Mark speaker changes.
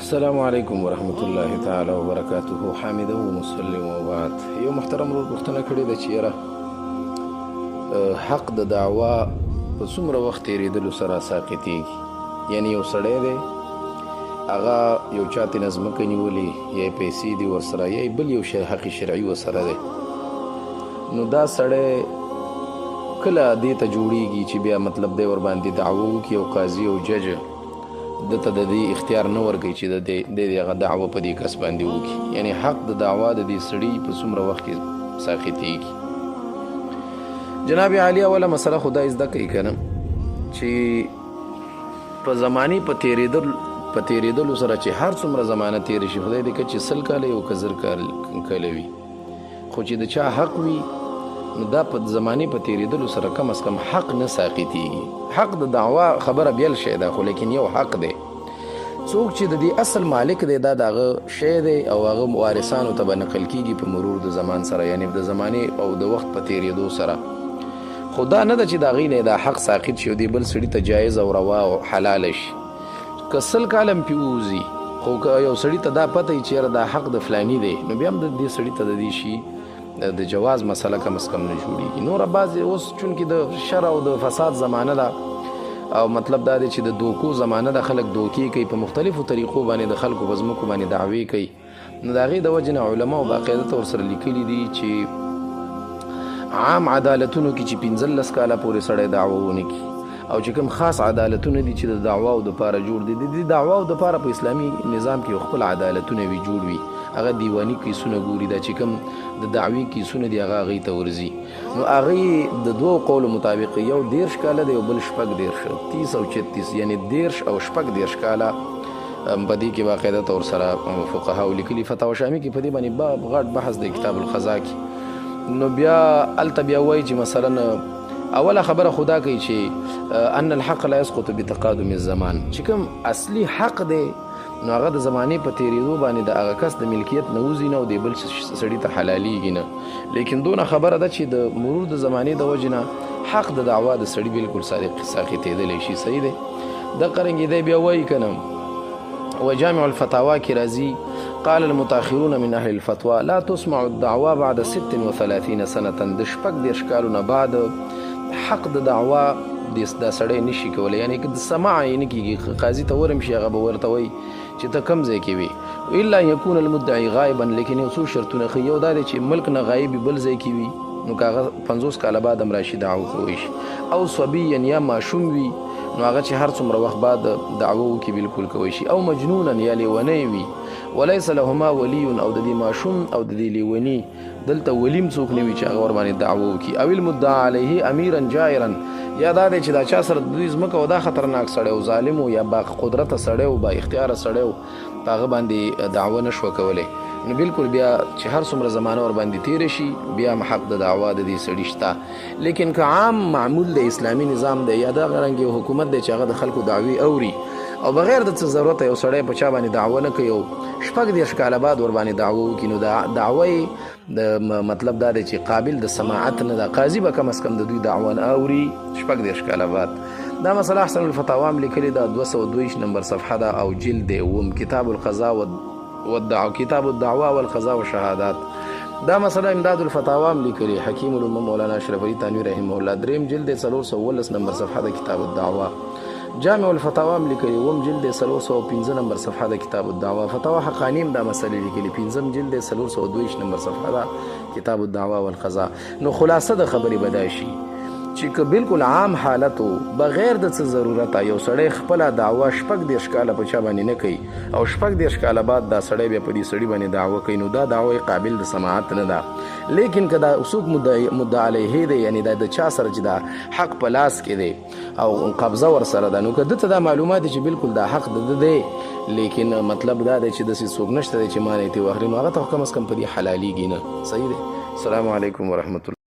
Speaker 1: السلام علیکم ورحمت الله تعالی وبرکاته. حامد و مسلم و بعد. یو محترم ورور پوښتنه کړې ده چې یاره حق د دعوا په څومره وخت تېرېدلو سره ساقطېږي؟ یعنی یو سړی دی، هغه یو چا ترې نه ځمکه نیولې، یا یې پیسې دي ورسره، یا یې بل یو شی حق شرعي ورسره دی، نو دا سړی کله دې ته جوړیږي چې بیا مطلب دی ورباندې دعوه وکړي او قاضي او جج ده ته د دې اختیار نه ورکوي چې د دې هغه دعوه په دې کس باندې وکړي؟ یعنی حق د دعوا د دې سړي په څومره وخت کې ساقطېږي؟ جناب عالی، اوله مسله خدای زده کوي که نه چې په زمانې په تېرېدلو سره چې هر څومره زمانه تېره شي، خدای دې که چې 100 کاله یو که 1000 کاله وي، خو چې د چا حق وي نو دا په زمانې په تېرېدلو سره کم از کم حق نه ساقطېږي. حق د دعوا خبره بیل شی ده، خو لیکن یو حق دی، څوک چې د دې اصل مالک دی دا د هغه شی دی او هغه وارثانو ته به نقل کېږي په مرور د زمان سره، یعنی د زمانې او د وخت په تېرېدو سره. خو دا نه ده چې د هغې نه دا حق ساقط شي او دې بل سړي ته جایز او روا او حلال شي. که 100 کاله هم پرې ووځي، خو که یو سړي ته دا پته وي چې یاره دا حق د فلاني دی، نو بیا هم د دې سړي ته د دې شي د جواز مسله کم از کم نه جوړیږي. نور بعضې اوس چونکې د شر او د فساد زمانه ده، او مطلب دا دی چې د دوکو زمانه ده، خلک دوکې کوي په مختلفو طریقو باندې، د خلکو په ځمکو باندې دعوې کوي، نو د هغې د وجې نه علماو باقاعده طور سره لیکلي دي چې عام عدالتونو کې چې 15 کاله پورې سړی دعوه ونه کړي، او چې کوم خاص عدالتونه دي چې د دعواو دپاره جوړ دي، د دې دعواو دپاره په اسلامي نظام کې خپل عدالتونه وي جوړ وي، هغه دیواني کیسونه ګوري، دا چې کوم د دعوې کیسونه دي هغه هغوی ته ورځي. نو هغوی د دوو قولو مطابق یو 30 کاله دی او بل 36، 30 او 36، یعنی 30 او 36 کاله په دې کې باقاعده طور سره فقهاو لیکلي. فتاوا شامي کې په دې باندې باب غټ بحث دی، کتاب القضا کې. نو بیا هلته بیا وایي چې مثلا اوله خبره خدا کوي چې ان الحق لا يسقط بتقادم الزمان، چې کوم اصلي حق دی نو هغه د زمانې په تېرېدو باندې د هغه کس د ملکیت نه وځي نه او د بل سړي ته حلالېږي نه. لیکن دونه خبره ده چې د مرور د زمانې د وجې نه حق د دعوا د سړي بالکل ساقطېدلی شي. صحیح دی. دغه رنګې دی بیا وایي که نه وجامع الفتاوى کې راځي، قال المتأخرون من أهل الفتوى لا تسمع الدعوى بعد 36 سنة. د 36 کالو نه بعد حق د دعوا دا سړی نشي کولی، یعنی که د سماع یې نه کېږي، قاضي ته ورم شي هغه به ورته وایي چې ته کوم ځای کې وې، الا ان یکون المدعي غایبا. لیکن یو څو شرطونه ښیي، یو دا دی چې ملک نه غایب بل ځای کې وي، نو که هغه 50 کاله بعد هم راشي دعوه کوی شي، او صبیا یا ماشوم وي، نو هغه چې هر څومره وخت بعد دعوه وکړي بالکل کوی شي، او مجنونا یا لیونی وي، وليس لهما ولي، او د دې ماشوم او د دې لیوني دلته ولیم څوک نه وي چې هغه ورباندې دعوه وکړي، او المدعا علیه امیرا جائرا، یا دا دی چې دا چا سره د دوی ځمکه او دا خطرناک سړی او ظالم و یا با قدرته سړی و با اختیاره سړی و، په هغه باندې دعوه نه شوه کولی، نو بالکل بیا چې هر څومره زمانه ورباندې تېره شي بیا هم حق د دعوا د دې سړي شته. لیکن که عام معمول د اسلامي نظام دی یا دغه رنګ یو حکومت دی چې هغه د خلکو دعوې اوري او بغیر د څه ضرورته یو سړی په چا باندې دعوه نه کوي او 36 کاله بعد ورباندې دعوه وکړي، نو دا دعوه یې د مطلب دا دی چې قابل د سماعت نه ده، قاضي به کم از کم د دوی دعوه نه اوري 36 کاله بعد. دا مسله احسن الفتاوا هم لیکلې ده، 222 نمبر صفحه ده او جلد دی اووم، کتاب القضا والدعوة، کتاب الدعوة والقضاء والشهادات. دا مسله امداد الفتاوا هم لیکلې، حکیم الامه مولانا اشرف علي تانوي رحمه الله، دریم جلد دی 419 نمبر صفحه ده، کتاب الدعوة. جامع الفتاوا هم لیکلې، اووم جلد دی 405 نمبر صفحه ده، کتاب الدعوة. فتاوا حقاني هم دا مسلې لیکلې، پنځم جلد دی 422 نمبر صفحه ده، کتاب الدعوة والقضاء. نو خلاصه د خبرې به دا شي چې که بالکل عام حالت و بغیر د څه ضرورته یو سړی خپله دعوه 36 کاله په چا باندې نه کوي او 36 کاله بعد دا سړی بیا په دې سړي باندې دعوه کوي، نو دا دعوه یې قابل د سماعت نه ده. لیکن که دا څوک مدعا علیه دی، یعنی دا د چا سره چې دا حق په لاس کې دی او قبضه ورسره ده، نو که ده ته دا معلومات چې بالکل دا حق د ده دی، لیکن مطلب دا دی چې داسې څوک نشته دی چې مانع یې ترې واخلي، نو هغه ته خو کم از کم په دې حلالېږي نه. صحیح دی. السلام علیکم ورحمة الله.